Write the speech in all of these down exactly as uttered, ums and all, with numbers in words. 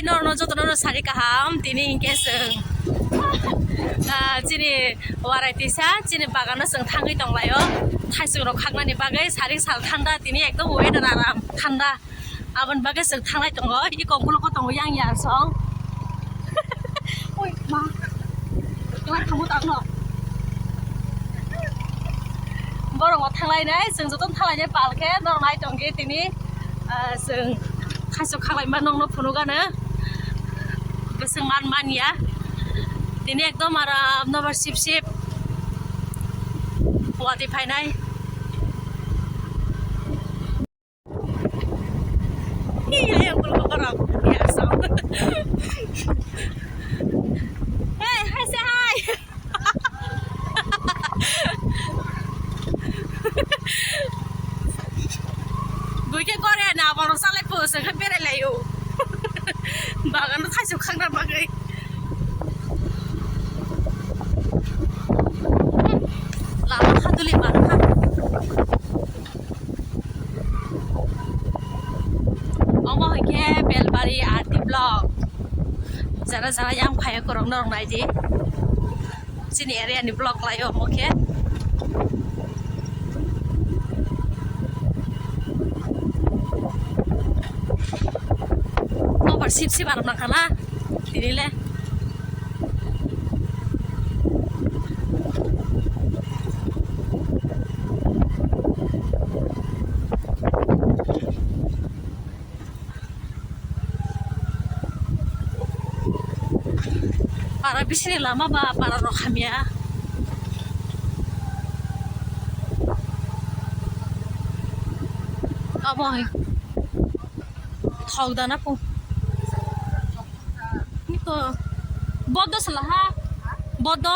Norno jotono no sari kaham, tini hinkhe chwng, ah, chini warai tisa, chini bagano chwng thangwi tonglaio. Thaisung rok khaknani bagwi saring sal thanda, tini ekdom weather aram thanda. Aboni bagwi chwng thanglai tongo, i kok ulo ko tongo yang yar song. Oi, ma. Kelai thamu tangno. Borok bo thanglai nai, chwng joto thanglai nai pal khe, norok nai tong khe tini, ah, chwng khaichuk khalai ma nongno phunuk ano. Bwswk man man ya. Tini ekdom aram no bar sip sip. Watwi phainai. Hey, hey, say hi. Buike gore na, borok salai po, se khe berai layo. Bagano thaisuk khangra bagwi. Lama khaduli barokha. Omo hwnkhe Belbari R D block. Jara jara yang phaiya kwrwng norok naidi. Chini area ni block lai omo khe. Nobar sip sip aram nangkha na tini le. Para bisini lama ba para rok hamya. Abo hai. Thok dana po. Niko. Bodo sala ha. Bodo.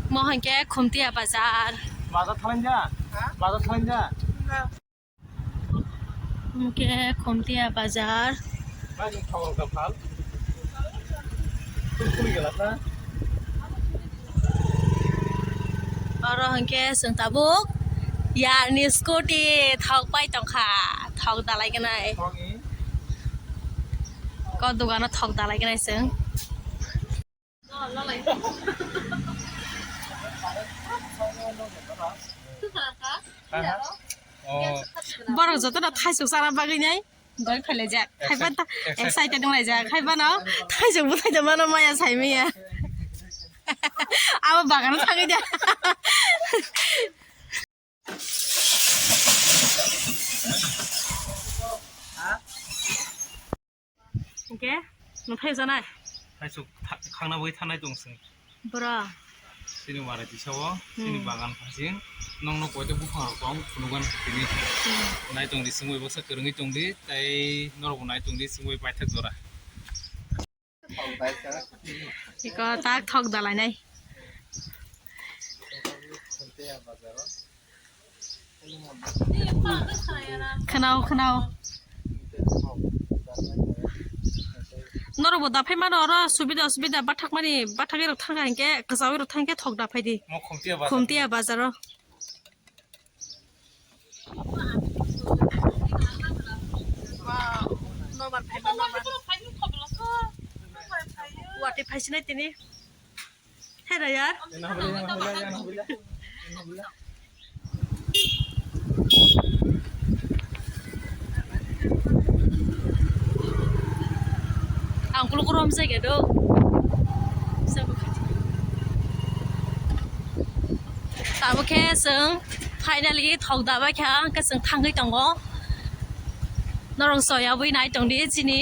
Mo hwnkhe Khumtiya bazar. Bazar thalanja? Bazar thalanja? Hwnkhe Khumtiya bazar. Oro hwnkhe chwng tabuk yarni scooty thok pai tongkha, thok dalai gwnai. Ko dogano thok dalai gwnai chwng. Borok jotono thaisuk chana bagwi nai doi phailaijak. Khaiba ta excited wnglaijak. Khaiba no thaisuk bwthai tongmano maya saimanya. Abo bagano thangwi de. Hwnkhe, nwng thai janai? Thaisuk tha-, khangna bagwi thanai tong chwng. Bora. Chini warai tisao, chini bagan phasing. Nokno koito buphang rok tong, phunugan tini. Hmm. Nai tong di, chwngwi baksa kwrwngwi tong di, tei norokbo nai tong di, chwngwi paithak jora. Iko tak thok dalai nai. Khwnao, khwnao. Norokbo daphai mano oro subida, subida bathakmani, bathagwi rok thangkha hinkhe, kwchaui rok thangkhe thok daphai di. Mo Khumtiya bazar. Khumtiya bazaro. Wow, nobar phaiba nobar. Watwi phaisinai tini. Hera yar. Ang kuluk rom jai do. Tabuk khe chwng finally thok dabai kha, hwnkhe chwng thangwi tongo. Norok soyabwi nai tongdi chini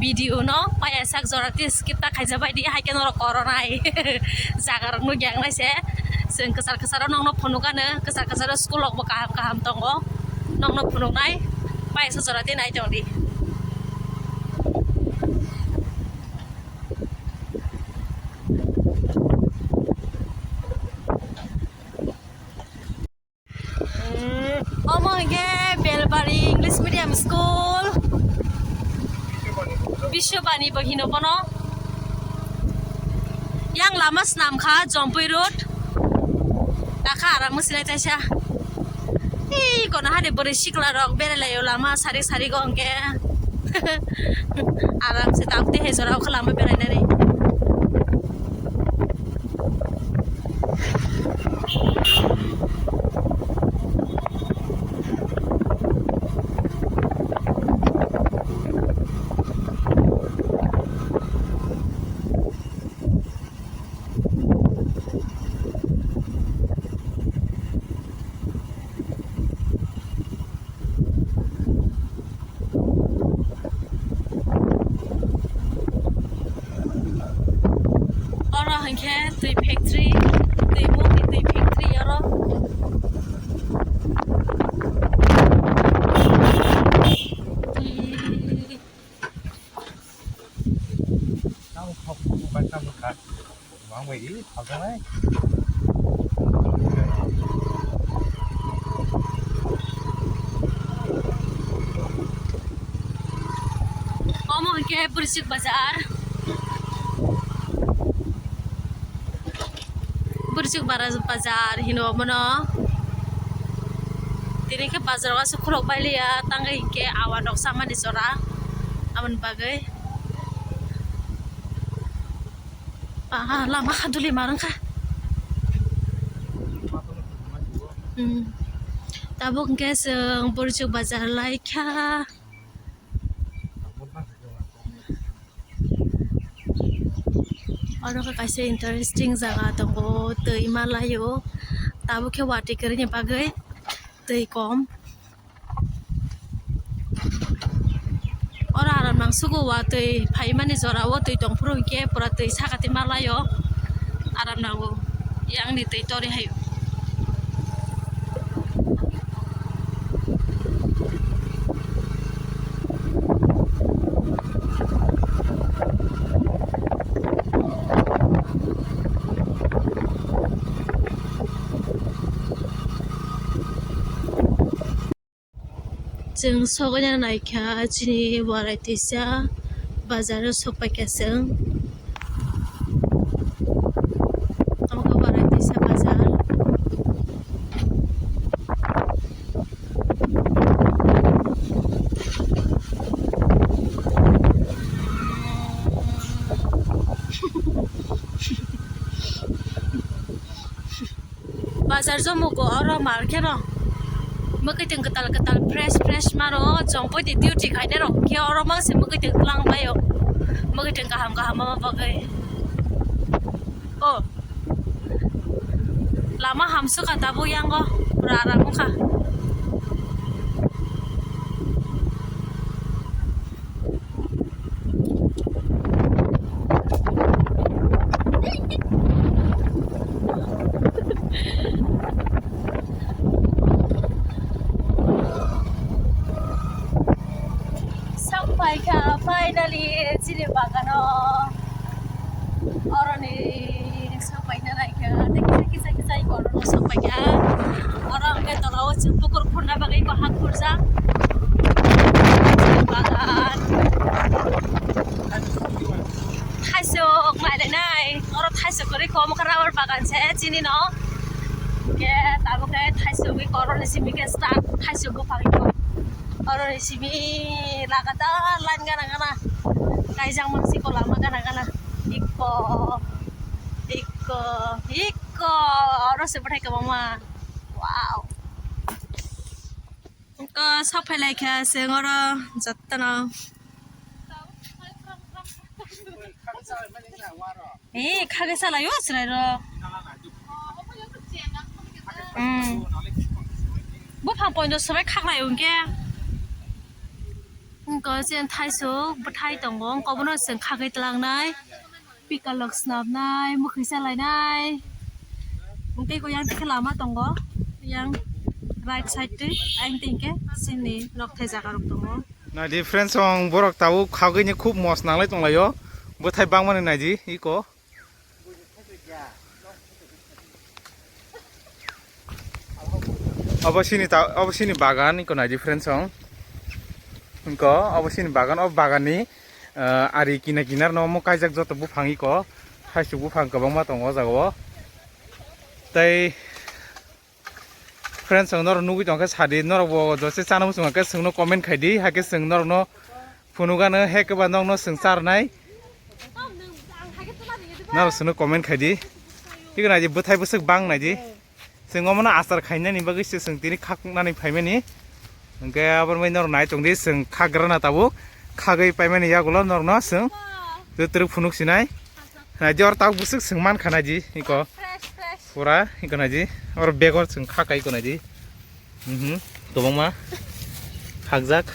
video no, paya sak jora tei skip ta khaija baidi, hai khe norok koronai jaga rok nukya wngnai se. Chwng kwchar kwcharo nokno phunukgano, kwchar kwcharo school rok bo kaham kaham tongo, nokno phunuknai, paya sak jora tei nai tongdi. Omo hwnkhe Belbari English Medium School, Biswabani bo hino bono. Yang lama swnam kha, Jompui Road. Takha arang mwswinai taisa. Ei, kono hade bwrwi sikla rok berai laio lama sari sari go hwnkhe. Aram se tabuk tei hai jora o khe lama berai nani. Oro hwnkhe twi factory, twi mukni twi factory oro. Tamo kok kok bai tamo kha. Bang bai di, phaltongnai. Omo hwnkhe Bwrwichwk bazar. Bwrwichwk bara-, bazar hino omono. Tini khe bazar o aswk khulok bailiya, tangwi hinkhe awa nok chamani jora aboni bagwi. Aha, lama khaduli marwng kha. Hmm. Tabuk hinkhe chwng Bwrwichwk bazar lai kha. Oro khe kaisa interesting jaga tongo, twi ma laio. Tabuk khe watwi kwrwini bagwi twi kom. Oro aram nang sugo, watwi phaimani jora o twi tongphuru hinkhe pura twi sakati ma laio, aram nango, yangni twi tori haio. Chwng sogwi naikha chini warai tisa bazar o sokpaikha chwng. Omo khe warai tisa bazar. Bazar jomo ko oro mar khe no. Mwkhwtwng kwtal kwtal fresh fresh maro, chongpoi di duty khainai rok khe oro mang se mwkhwtwng twlang bai o. Mwkhwtwng kaham kaham ma bagwi. O. Lama hamsukha tabuk yango, pura aram wngkha. Sok phaikha finally chini bagano. Oroni sok paina naikha, tei kisa kisa kisa iko orono sok paikha. Oro hwnkhe tola o chwng bukur phurna bagwi iko ha khurjak. Bagan. Thaisok nailainai, oro thaisok kwrwi kho, omo khe rubber bagan se chini no. Hwnkhe tabuk khe thaisok iko oroni simi khe start thaisok buphang iko. Oroni simi lagatar line gana gana kaijak mansiko lama gana gana. Ikko, ikko, ikko, oro se bwthai kwbangma. Wow. Ikko sok phai lai kha chwng oro jotono. Eh, khagwi salaio chwrairok. Hmm. Buphang poino swbai khaklai hwnkhe. Wngkha chini thaisok bwthai tongo, wngkha bono chwng khagwi twlangnai. Pikalok swnamnai, mwkhwi salainai. Tei ko yang tikhe lama tongo. Yang right side twi, ayang tingkhe chini nokthai jaga rok tongo. Naidi friends, ang borok tabuk khagwi ni khub mos nanglai tonglaio. Bwthai bangmani naidi iko. Obo sini ta, obo sini bagan iko naidi friends, ang. Iko obo sini bagan, obo bagan ni, eh, ari kina kinar no omo kaijak joto buphang iko. Thaisok buphang kwbangma tongo o jaga o. Tei Friends, ang norok nugwi tongkhe sadi, norok bo jose chana muchung khe chwngno comment khaidi, hakhe chwng norokno phunukgano, hekhe ba nokno chwng charnai. Norok chwngno comment khaidi. Tiko naidi bwthai bwswk bang naidi. Chwng omono achar khainani bagwi se chwng tini khaknani phaimani. Hwnkhe aboni bai norok nai tongdi, chwng khagrana tabuk khagwi paimani yagulo norokno chwng twrwk phunuk sinai. Naidi oro tabuk bwswk chwng mankha naidi iko. Pura iko naidi. Oro bego chwng khaka iko naidi. Mhm. Kwbangma khakjak.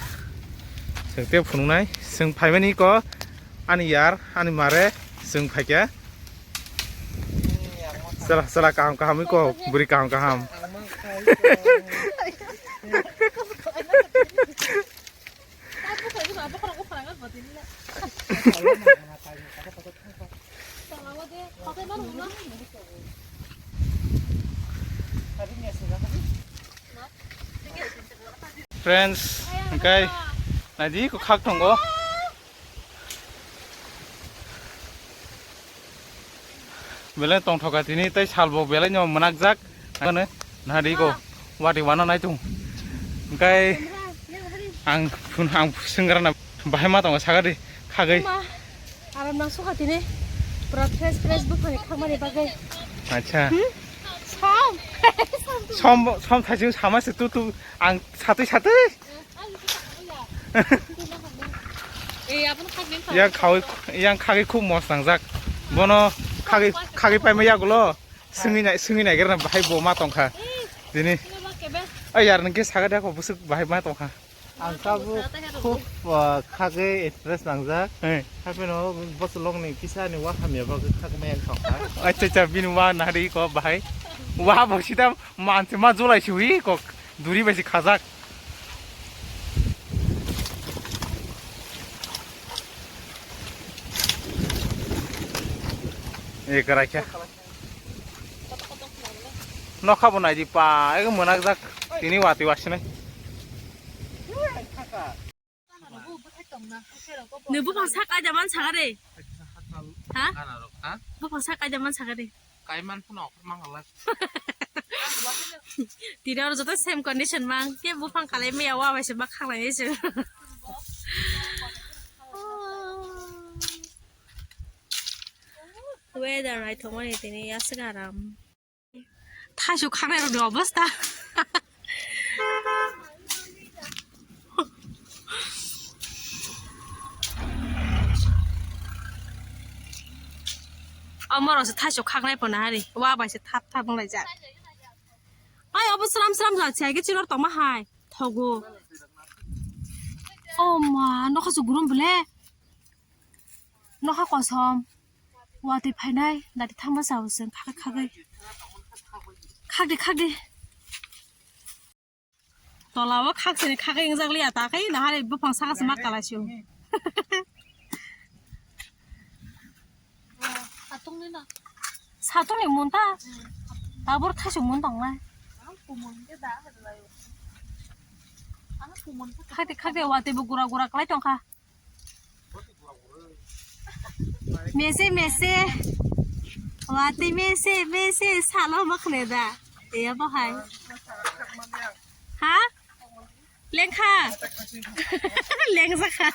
Chwng tei phunuknai. Chwng phaimani iko ani yar, ani mare chwng phaikha. Sala, sala kaham kaham iko, bwrwi kaham kaham. Friends, hwnkhe naidi iko khak tongo. Belai tongthoka tini tei salbo belai no mwnakjak. Ano nahari ko wati wana nai tung. Hwnkhe ang phun, ang swnggrana bahai ma tongo sagadi khagwi. Ma, aram nang sukha tini. Pura fresh fresh buphani khakmani bagwi. Acha. Hmm? Som. Som, som thaising sama se tu tu ang satwi satwi. Yang khawi, yang khagwi khub mos nangjak. Bono khagwi, khagwi paima yagulo. Singwi nai, singwi nai gerna bahai bo ma tongkha. Dini. Ay yar nang ke saga da ko busuk bahai ma tongkha. Ang tabuk khub, ah, khagwi interest nangjak. Hai. Hapheno bosolong ni kisa ni wa hamya bagwi khagwi ma yang tongkha. Acha, acha, bini wa nahari ko bahai. Wa bo sida manse ma julai siwi ko. Duri bai se khajak. E karakya. Nokha bo naidi pa, ego mwnakjak. Tini wati wasinai. Ni buphang sak kaida man sakare. Ha? Buphang sak kaida man sakare. Kaiman phano offer mangalak. Tira oro joto same condition mang. Ke buphang kalai maya wa bai se ma khanglai se. Weather naithokmani tini aswk aram. Thaisu khaknai rokni obostha. Omo rok se thaisu khaknai pono hari. Wa bai se thap thap wng laijak. Ai, obo sram sram ja se, ai ke chilor tongma hai. Thogo. O ma, nokha su gurum bole. Nokha kosom. Watwi phainai, dati thangma sao se, khak, khagwi. Khakdi, khakdi. Tola o khak sini khagwi wngjak liya, ta khai nahari buphang saka se ma kala sio. Satungni mun ta. Tabor thaisu mun tongnai. Khakdi, khakdi, watwi bo gura gura kwlai tongkha. Mese, mese. Watwi mese, mese, salo makhne da. Eya bo hai. Ha? Lengkha. Lengjakha.